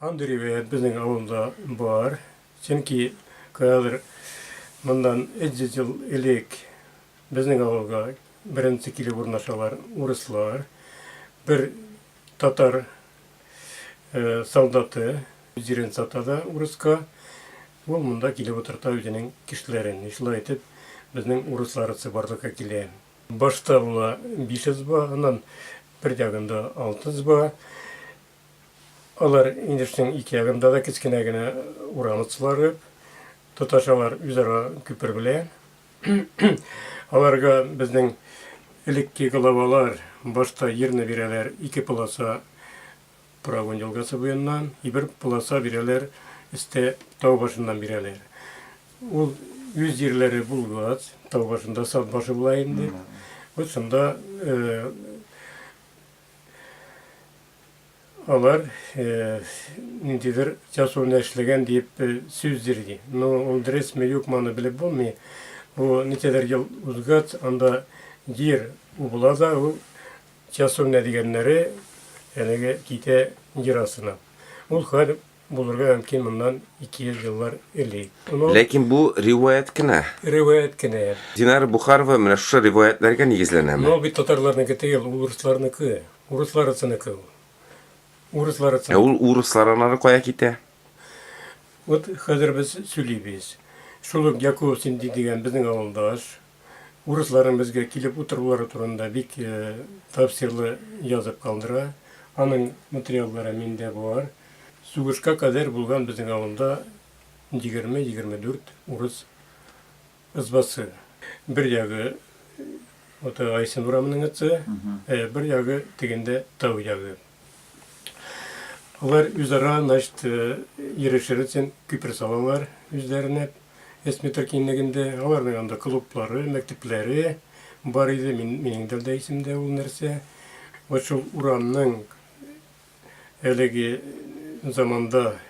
Андый риваять безнең авылда бар. Чөнки каядыр моннан 300 ел элек безнең авылга беренче килеп урнашалар урыслар. Бер татар солдаты җирен сата да урыска, ул монда килеп утырта үзенең кешеләрен. И шулай итеп безнең урысларысы барлыкка килә. Башта була биш изба, аннан бер ягында алты изба. Алар инешнең ике ягында да кечкенә генә урам отсылары, тоташалар үзара күпер белән. Аларга безнең элекке главалар башта йирне бирәләр ике полоса Прогон елгасы буеннан, и бер полоса бирәләр өстә тау башыннан бирәләр. Ул үз җирләре булгач, тау башында сад башы була инде. Вот шунда Алар ниндидер часовня эшләгән диеп сүз йөри. Но ул дөресме, юкмы, аны белеп булмый. Бу ничәдер ел узгач, анда җир убыла да, ул часовня дигәннәре әлеге китә җир астына. Ул хәл булырга мөмкин моннан 200 еллар элек. Но Ләкин бу риваять кенә. Риваять кенә. Динара Бухарова менә шушы риваятьләргә нигезләнәме? Но бит татарларныкы түгел, ул урысларныкы. Урысларысыныкы ул. Урысларысыныкы. Ә ул урыслар аннары кая китә? Вот хәзер без сөйлибез. Шул ук Якубов Синди дигән безнең авылдаш, урысларның безгә килеп утырулары турында бик тәфсирлы язып калдыра. Аның материаллары миндә бар. Сугышка кадәр булган безнең авылда 20-24 урыс Ызбасы. Бер ягы вот Айсын урамының ытсы, ә бер ягы тегендә тау ягы. Алар үзара, значит, йөрешер өчен күпер салалар үзләренә 3 метр киңлегендә. Аларның анда клублары, мәктәпләре бар иде. Мин, минем дә дә исемдә ул нәрсә. Вот шул урамның әлеге заманда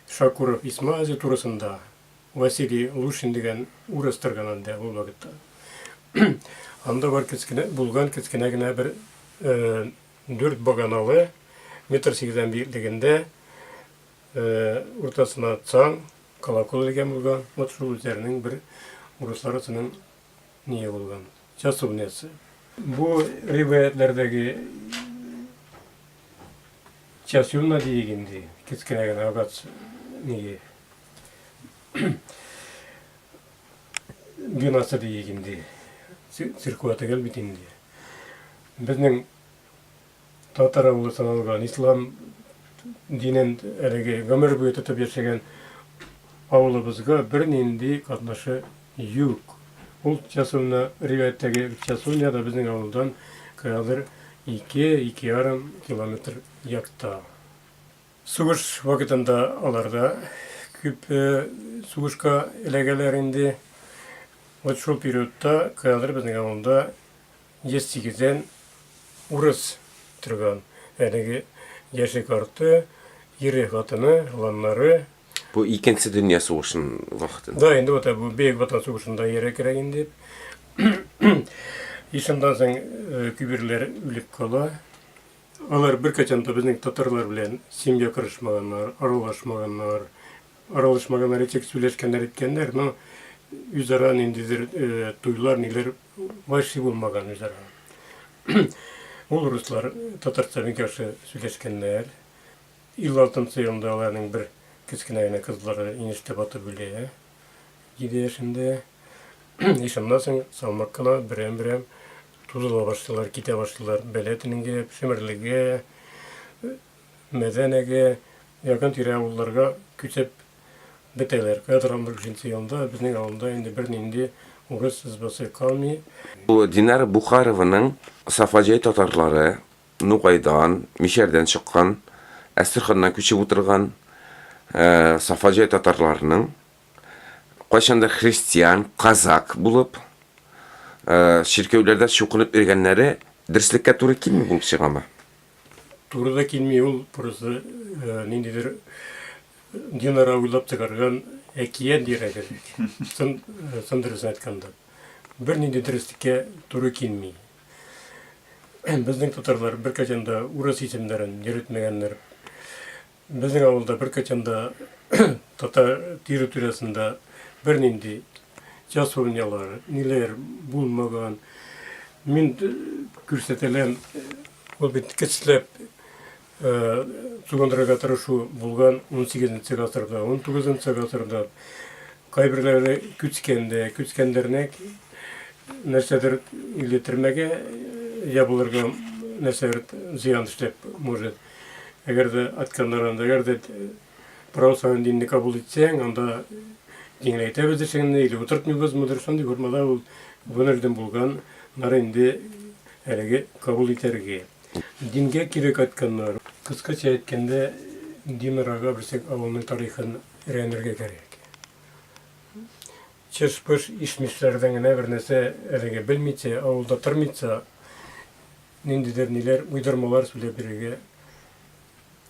Шакуров Исмази турысында Василий Лушин дигән урыс торган анда ул вакытта. Анда бар кечкенә, булган кечкенә генә бер дүрт баганалы, метр сигезән биеклегендә, уртасына цаң, колокол элгән булган. Вот шул үзләренең бер урысларысының ние булган, часовнясы. Бу риваятьләрдәге часовня диек инде, кечкенә генә агач ние. Бинасы диек инде. Церква түгел бит инде. Безнең татар авылы саналган ислам динен әлеге гомер буе тотып яшәгән авылыбызга бернинди катнашы юк. Ул часовня, риваятьтәге часовня да безнең авылдан каядыр 2-2,5 километр якта. Сугыш вакытында алар да күп сугышка эләгәләр инде. Вот шул периодта каядыр безнең авылда 108-дән урыс торган. Әлеге яше карты, ире, хатыны, оланнары. Бу икенче дөнья сугышын вакытында. Да, инде вот бу Бөек Ватан сугышында ире керә инде. И шуннан соң күберләр үлеп кала. Алар беркайчан да безнең татарлар белән семья корышмаганнар, аралашмаганнар. Аралашмаганнар, ничек сөйләшкәннәр, иткәннәр, но үзара ниндидер туйлар, ниләр вообще булмаган үзара. Ул руслар татарча бик яхшы сөйләшкәннәр. 56 елында аларның бер кечкенә генә кызлары инештә батып үлә. 7 яшендә. И шуннан соң салмак кына берәм-берәм тузыла башлыйлар, китә башлыйлар. Бәлә төненгә, Шемерлегә, Мәдәнәгә, якын-тирә авылларга күчеп бетәләр. Кадр 15 елында безнең авылда инде бернинди урыс сызбасы калмый. Бу Динара Бухарованың Сафаҗай татарлары Нугайдан, Мишәрдән чыккан, Әстерханнан күчеп утырган Сафаҗай татарларының кайчандыр христиан, казак булып, чиркәүләрдә чукынып йөргәннәре дөреслеккә туры килми булып чыгамы? Туры да килми ул, просто ниндидер динара уйлап чыгарган әкият дияргә кирәк. Чын, чын дөресен әйткәндә. Бернинди дөреслеккә туры килми. Безнең татарлар беркайчан да урыс исемнәрен йөретмәгәннәр. Безнең авылда беркайчан да татар территориясендә бернинди часовнялар, ниләр булмаган. Мин күрсәтәләм, ул бит көчләп сугындырырга тырышу булган 18 гасырда, 19 гасырда. Кайберләре күчкәндә, күчкәндәрне нәрсәдер или төрмәгә ябылырга нәрсәдер зыян эшләп может. Әгәр дә атканнар анда, әгәр дә православный динне кабул итсәң, анда җиңеләйтәбез эшеңне или утыртмыйбыз мыдыр, шундый формада ул вынужден булган, нары инде әлеге кабул итәргә. Дингә кире кайтканнар. Кыскача әйткәндә, дин арага берсек авылның тарихын өйрәнергә кирәк. Чыш-пыш ишмишләрдән генә бер нәрсә әлеге белмичә, авылда тормыйча, ниндидер ниләр, уйдырмалар сөйләп бирергә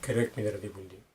кирәкмидер дип уйлыйм.